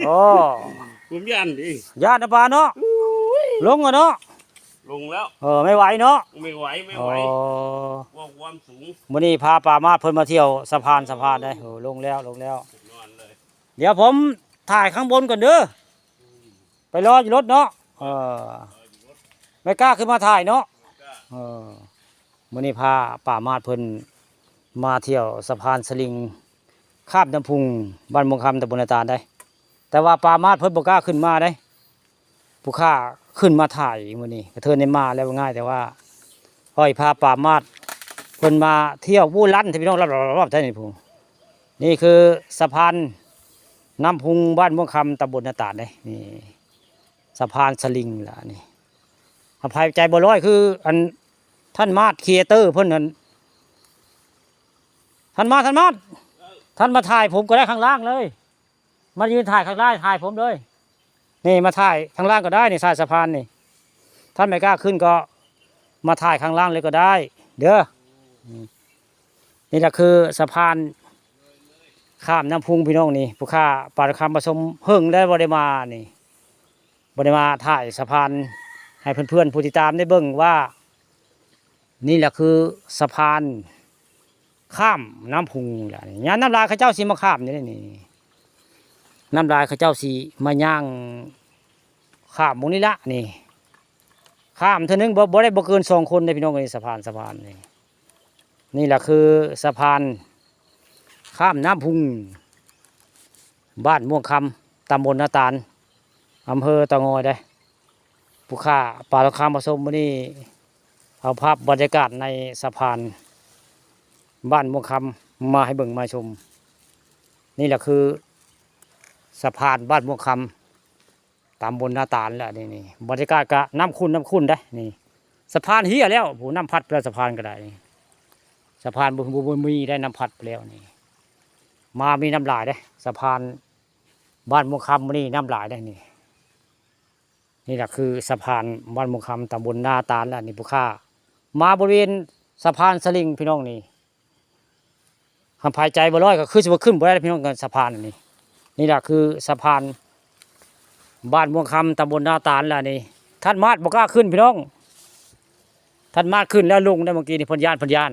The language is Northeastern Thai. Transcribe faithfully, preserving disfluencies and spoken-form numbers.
โอ้ ผมย่านดิ ย่านนะปาเนาะ อุ้ย ลงอะเนาะ ลงแล้ว เออ ไม่ไหวเนาะ ไม่ไหว ไม่ไหว อ๋อ กลัวความสูง มื้อนี้พาปามาดเพิ่นมาเที่ยวสะพาน สะพานได้ โอ้ ลงแล้ว ลงแล้ว นอนเลย เดี๋ยวผมถ่ายข้างบนก่อนเด้อ ไปรออยู่รถเนาะ เออ ไม่กล้าขึ้นมาถ่ายเนาะ เออ มื้อนี้พาปามาดเพิ่นมาเที่ยวสะพานสลิง ข้ามน้ำพุง บ้านม่วงคำ ตำบลนาตาลได้ แต่ว่าปามาดเพิ่นบ่กล้าขึ้นมาได้ ผู้ข้าขึ้นมาถ่ายมื้อนี้ กระเทินได้มาแล้วง่าย แต่ว่าอ้อยพาปามาดเพิ่นมาเที่ยว โอ้ ลั่น พี่น้อง รอบๆๆๆ แท้นี่พุง นี่คือสะพานน้ำพุง บ้านม่วงคำ ตำบลนาตาลเด้ นี่ สะพานสลิงล่ะนี่ อภัยใจบ่ร้อย คืออันท่านมาดครีเอเตอร์เพิ่นนั่น ท่านมาด ท่านมาด ท่านมาถ่ายผมก็ได้ข้างล่างเลย มายืนถ่ายข้างล่าง ถ่ายผมเลย นี่มาถ่ายข้างล่างก็ได้นี่ ถ่ายสะพานนี่ ท่านไม่กล้าขึ้นก็มาถ่ายข้างล่างเลยก็ได้ เด้อ อืม นี่แหละคือสะพานข้ามน้ำพุงพี่น้องนี่ ผู้ข้าปาดคำผสมเฮิงได้บ่ได้มานี่ บ่ได้มาถ่ายสะพานให้เพื่อนๆผู้ติดตามได้เบิ่งว่า นี่แหละคือสะพานข้ามน้ำพุงแหละนี่ ยามน้ำลายเขาเจ้าสิมาข้ามนี่นี่ น้ำลายเขาเจ้าสิมาย่างข้ามหม่องนี้ละนี่ ข้ามเทื่อนึงบ่ บ่ได้บ่เกินสองคนเด้พี่น้องเอ้ย สะพาน สะพานนี่ นี่แหละคือสะพานข้ามน้ำพุง บ้านม่วงคำ ตำบลนาตาล อำเภอเต่างอยเด้ ผู้ข้าปาดคำผสมมื้อนี้ เอาภาพบรรยากาศในสะพานบ้านม่วงคำมาให้เบิ่งมาชม นี่แหละคือสะพานบ้านม่วงคำ ตำบลนาตาลแหละนี่ นี่ บรรยากาศก็น้ำขุ่น น้ำขุ่นเด้ นี่ สะพานเหี่ยแล้ว โอ้โห น้ำพัดไปแล้ว สะพานก็ได้นี่ สะพานบ่ บ่ บ่มีได้ น้ำพัดไปแล้วนี่ มามีน้ำลายเด้ สะพานบ้านม่วงคำมื้อนี้น้ำลายเด้นี่ นี่แหละคือสะพานบ้านม่วงคำ ตำบลนาตาลแหละนี่ ผู้ข้ามาบริเวณสะพานสลิงพี่น้องนี่ หากไผใจบ่ร้อยก็คือสิบ่ขึ้นบ่ได้พี่น้อง สะพานอันนี้ นี่แหละคือสะพานบ้านม่วงคำ ตำบลนาตาลแหละนี่ ท่านมาดบ่กล้าขึ้นพี่น้อง ท่านมาดขึ้นแล้วลงได้เมื่อกี้นี่ เพิ่นย้าน เพิ่นย้าน